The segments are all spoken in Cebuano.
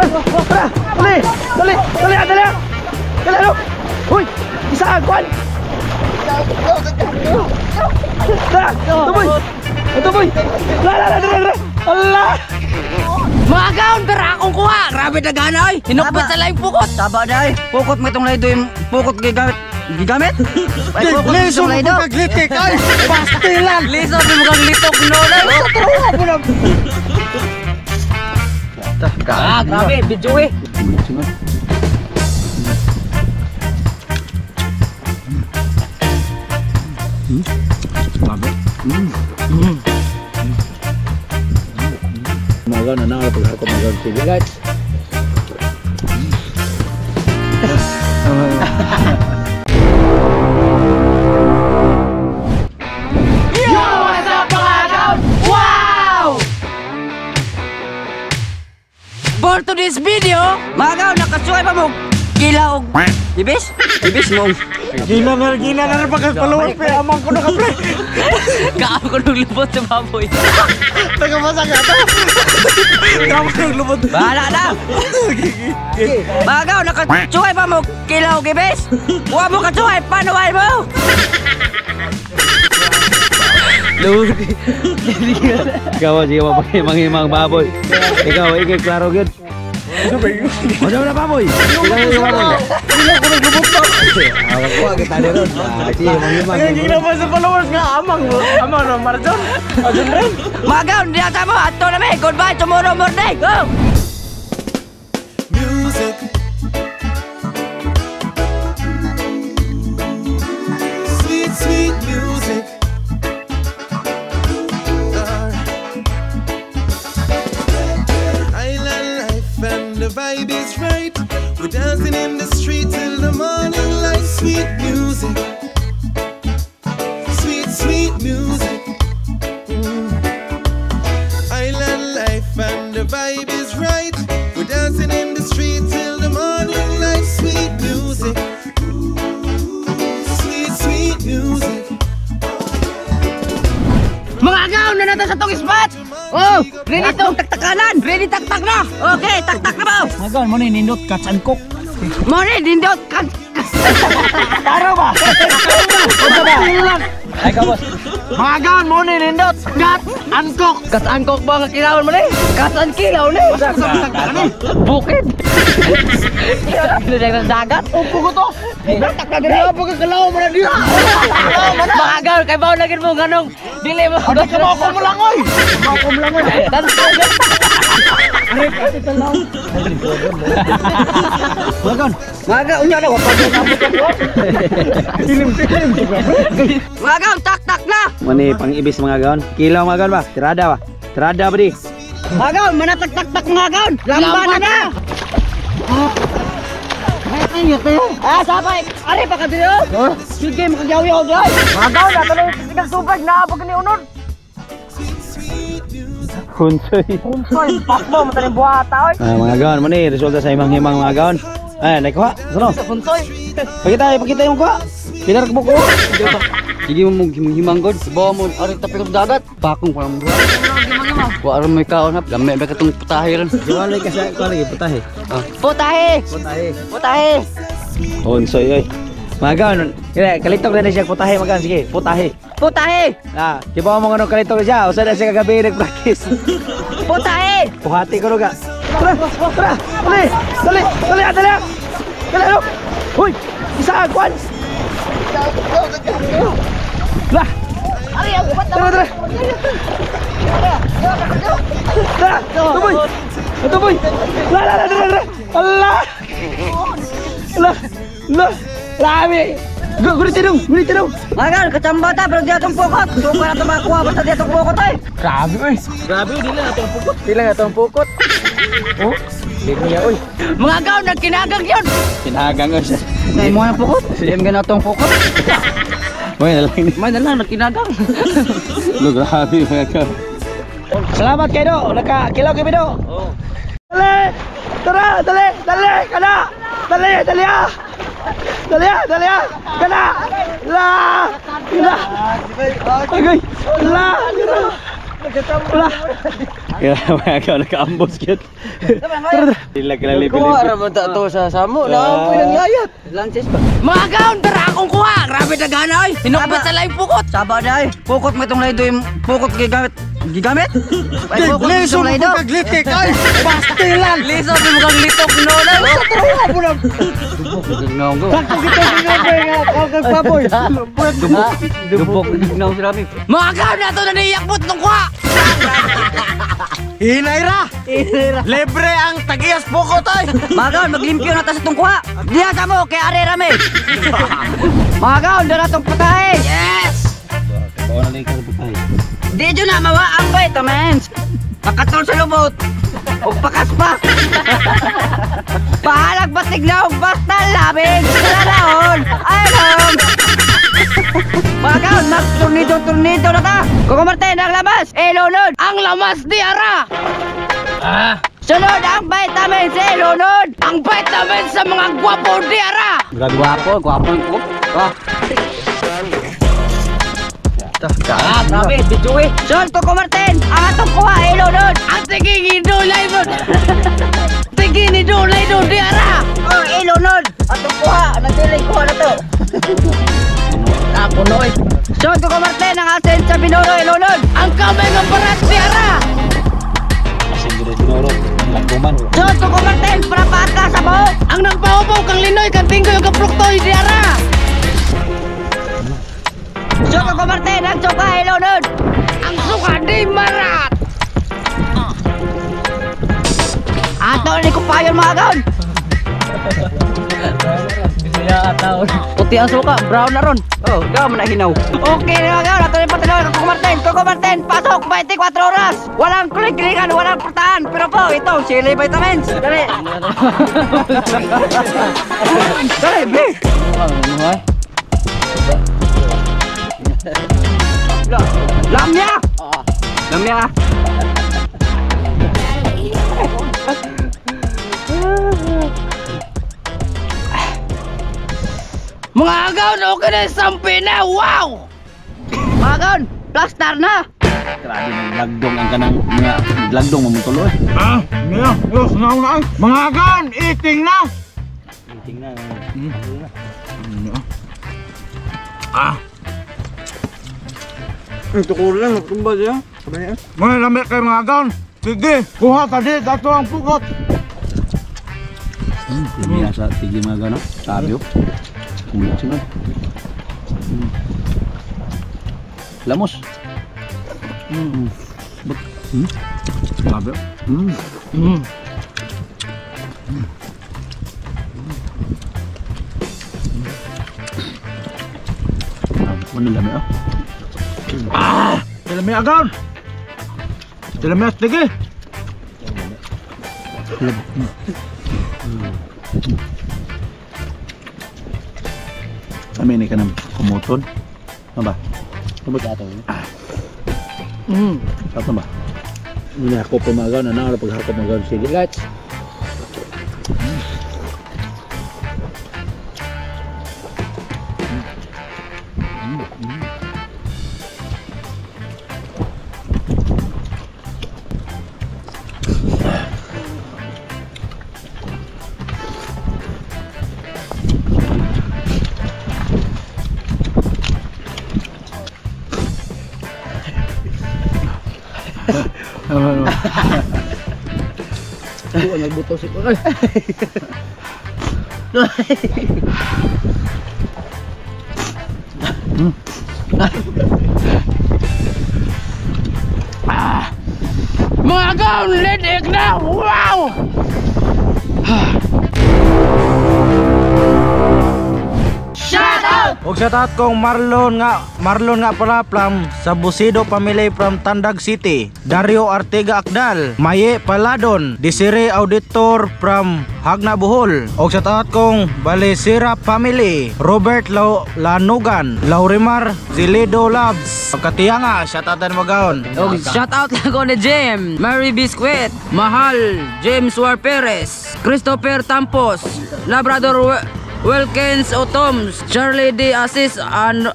Tara, tara, dali, dali, dali, dali. Dali, ano? Uy, isa kwan. Tara, tuboy. Tuboy. La la la la la. Allah. Mga gaon, pero akong kuha. Grabe na gana oy. Hinukbit sa laing pukot. Taba na ay. Pukot mo itong laydo yung pukot gigamit. Gigamit? Ay, pukot mo Liso itong mo laydo. kung kaglitik ay! Pastilan! Liso, di mo kang litok no. Ah, grabe, video eh. Magaw na na pag ako magaw sige guys. Yo, what's up mga gaon? Wow! For today's video, Mga gaon, nakasuhay pa mo. Gila og ibis? Ibis mo. Gila na pagka-follower pre, amang ko na ka pre. kaam ko nung lubot sa baboy. Taga-basa ka to. Kaam ko ng lubot. Bahala na. Mga gaon, nakasuhay pa mo. Gila og ibis? Wa mo kasuhay, panuway mo. Ikaw sige mangimang baboy. Ikaw ikay klaro gyud. Ano na baboy? Ikaw baboy. Gila ko ng lubot pa. Awak ko kita ron. Ah, sige mangimang. Gila pa sa followers nga amang mo. Amang no Marjon. Marjon rin. Mga gaon, di na mo. Ato na mi. Goodbye tomorrow morning. Go! Music. Sweet, sweet music. Island life and the vibe is right. We're dancing in the street till the morning light. Sweet music. Sweet, sweet music. Island life and the vibe is right. We're dancing in the street till the morning light. Sweet music. Sweet, sweet music. Mga gaon na natin sa tong spot. Oh, ready tong taktakanan. Ready taktak na. Okay, taktak na mo. Mga gaon mo ni nindot catch and cook. Mo ni nindot kan. Taro ba? Unsa ba? Ay ka boss. Mga gaon mo ni nindot. Gat angkok. Kat angkok ba nga kilawan mo ni? Kat ang kilaw ni. Bukid. Kilo sa dagat. Upo ko to. Taktak na diri. Wala pa ka kalaw mo na diha. Mga gaon kay bawo lagi mo nganong dili mo. Ano ka mo mo lang oy. Ako mo lang oy. Mga gaon. Mga gaon, unya na wa pa. Pilim-pilim. Mga gaon, taktak na. Mani pang-ibis mga gaon. Kilaw mga gaon ba? Tirada ba? Tirada ba di? Mga gaon, manatak-taktak mga gaon. Lamba na na. Ah, sabay. Ari pa ka diri. Sige, makagyaw-yaw dai. Mga gaon na tuloy sigang tubig na pag ni unod. Hunsoy. Unsoy, pakbo mo taning buhata oy. Ah, mga gaon mo ni resulta sa imang-himang mga gaon. Ay, nakuha. Sino? Hunsoy. Pakita, pakita yung kuha. Pilar ko ko. Sige mo himang god. Bawa mo ari tapi ko dagat. Pakong pa mo. Wa aron may kaon hap. Lami ba katong putahe ron. Jualay ka sa kuha lagi putahe. Putahe. Putahe. Putahe. Hunsoy oy. Mga gaon, kalitok na siya putahe mga gaon. Sige, putahe. Putahe. Ah, kibaw mo ngono kalitok na siya. Usa na siya kagabi nag-practice. Putahe. Buhati ko ga. Tara, tara. Dali, dali, dali, dali. Dali, ano? Uy, isa kwan. Lah. Tara, tara. Tara, tuboy. Tuboy. La la la la la. Allah. La. La. Lami. Gulit dong, gulit dong. Mga gaon, kachamba ta pero di atong pukot. Suko na to makuha basta di atong pukot oy. Grabe oy. Grabe dili na atong pukot. Dili na atong pukot. Oh, linya oy. Mga gaon nagkinagang yun. Kinagang oy siya. Nay mo ang pukot. Di mo atong pukot. May na lang ni. May na lang nagkinagang. Lo grabe mga gaon. Salamat kayo do. Nakakilaw kami do. Dali! Tara, dali, dali, kana! Dali, dali ah! Dali ah, dali ah! Kana! La! La! Agay! La! Wala. Kaya mga ka nakaambos gyud. Dila kila lipi. Kuha ra man ta to sa samo, naapoy nang layat. Lances ba? Mga kaon, tara akong kuha. Grabe dagana oy. Hinukbit sa laing pukot. Saba na ay. Pukot mo itong laydo yung pukot gigamit. Gigamit? Ay, pukot mo itong laydo. Kaglitik ay. Pastilan. Liso di mo kang litok no na. Gignaw ko. Sakto kita ginabi nga kag baboy. Dubok. Dubok gignaw si Rami. Mga kaon na to na niyakbot nung kuha. Hinay ra. Libre ang tagiyas pukot ay. Mga kaon, maglimpyo na ta sa itong kuha. Diya sa mo, kay Are Rami. Mga kaon, dara itong patahe. Yes! Di dyan na mawa ang vitamins. Pakatol sa lubot. O pakaspa. Bahalag batig na og basta labig. Lalaon. Ayun. Mga kaon, mag tornado tornado na ta. Coco Martin, ang lamas. Elonod. Ang lamas di ara. Sunod ang vitamins. Elonod. Ang vitamins sa mga gwapo di ara. Gwapo, gwapo yung kup. Ah. Ah, grabe, video eh. Sunod, Coco Martin, ang atong kuha, elonod. Ang sige ni Dulay mo. Sige ni Dulay do di ara. Oh, elonod. Atong kuha, nagsiling kuha na to. Ako no eh. Sunod, Coco Martin, ang asin sa Binoro, elonod. Ang kamay ng barat di ara. Sunod, Coco Martin, para paata sa buhok. Ang nagpahupaw kang Linoy kang Tinggoy ug Pruktoy di ara. Sunod, Coco Martin, ang suka, elonod. Ang suka di marat. Ato ni kupayon mga kaon. Puti ang suka, brown na ron. Oh, gawa mo na hinaw. Okay na mga kaon, ato ni patinoy, Coco Martin, Coco Martin, pasok 24 oras. Walang kuling-kulingan, walang pertahan. Pero po, ito, sili vitamins. Dali. Dali, be. Lamya! Lamya! Mga agaw, okay na yung sampi na. Wow! Mga kaon, plaster na! Grabe lagdong ang kanang mga lagdong mo tuloy. Ah, niya. Yo, sunaw na ay. Mga gan, eating na. Tingnan. Ah, Ito ko lang, nagtumba siya. mga lami kay mga gan. Sige, kuha ta di ato ang pukot. Lami sa tige mga gano. Sabi oh. Kumulit sila. Lamos. Grabe. Ano lami oh. Lami agan. Lami sige. Amin ni ka ng kumuton. Ano ba? Ano ba ato? Ato ba? Hindi ako pumagaw na na paghakop magaw sige. Let's. Nagbuto si Kunoy. Mga agaw, lidik na. Wow! Shout out! Og shout out kong Marlon nga pala from Sabusido family from Tandag City. Dario Artiga Akdal, Maye Paladon, Desiree Auditor from Hagna Bohol. Og shout out kong Balisira family, Robert Lanugan, Laurimar Zilido Labs. Katianga, shout out magaon. Og shout out lang ko ni Jim, Mary Biscuit, Mahal, James War Perez, Christopher Tampos, Labrador Wilkins Otoms, Charlie D. Asis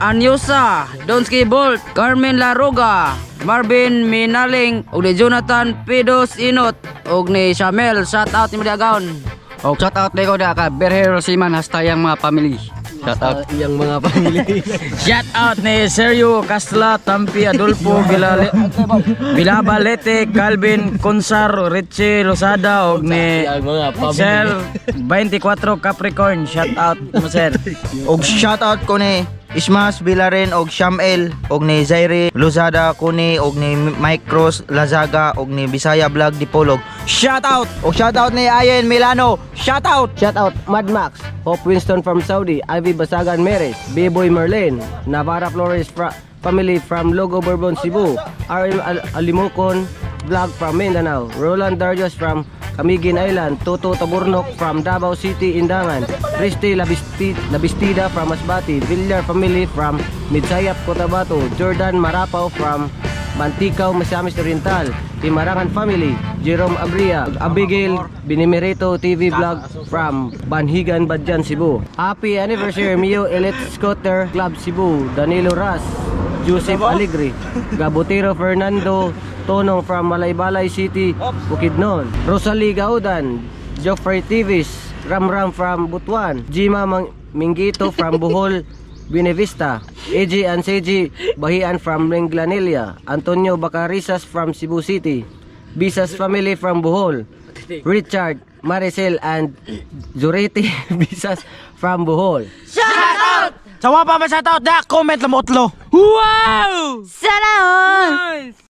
Anyusa, Donsky Bolt, Carmen Laruga, Marvin Minaling ug ni Jonathan Pidos Inot ug ni Shamel. Shout out ni Madiagaon. Og shout out ko da ka Berhero Siman hasta yang mga family. Shout out Iyang mga family. Shout out ni Sergio Castla, Tampi Adolfo, Bilale, Bilabalete, Calvin Consar, Richie Losada og ni Sir 24 Capricorn. Shout out mo, sir. Og shout out ko ni Ismas Villarin og Shamel og ni Zaire Lozada kuni og ni Mike Cruz Lazaga og ni Bisaya Vlog Dipolog. Shout out! Og shout out ni Ayen Milano. Shout out! Shout out Mad Max, Hope Winston from Saudi, Ivy Basagan Meres, B-Boy Merlin, Navarra Flores family from Logo Bourbon Cebu, RM Alimukon Vlog from Mindanao, Roland Darius from Camiguin Island, Toto Taburnok from Davao City, Indangan, Christy Labistida from Masbate, Villar family from Midsayap, Cotabato, Jordan Marapao from Manticao, Misamis Oriental, Timarangan family, Jerome Abria, Abigail Binimerito TV Vlog from Banhigan, Badjan, Cebu. Happy anniversary, Mio Elite Scooter Club Cebu, Danilo Ras, Joseph Alegre, Gabotero Fernando Tonong from Malaybalay City, Bukidnon, Rosalie Gaudan, Geoffrey Tivis, Ramram from Butuan, Jima Mingito from Bohol, Buenavista, AJ and CJ Bahian from Minglanilla, Antonio Bacarisas from Cebu City, Bisas family from Bohol, Richard, Maricel and Zurete Bisas from Bohol. Sa wa pa ma shout out da, comment lang mo utlo. Wow! Sana all!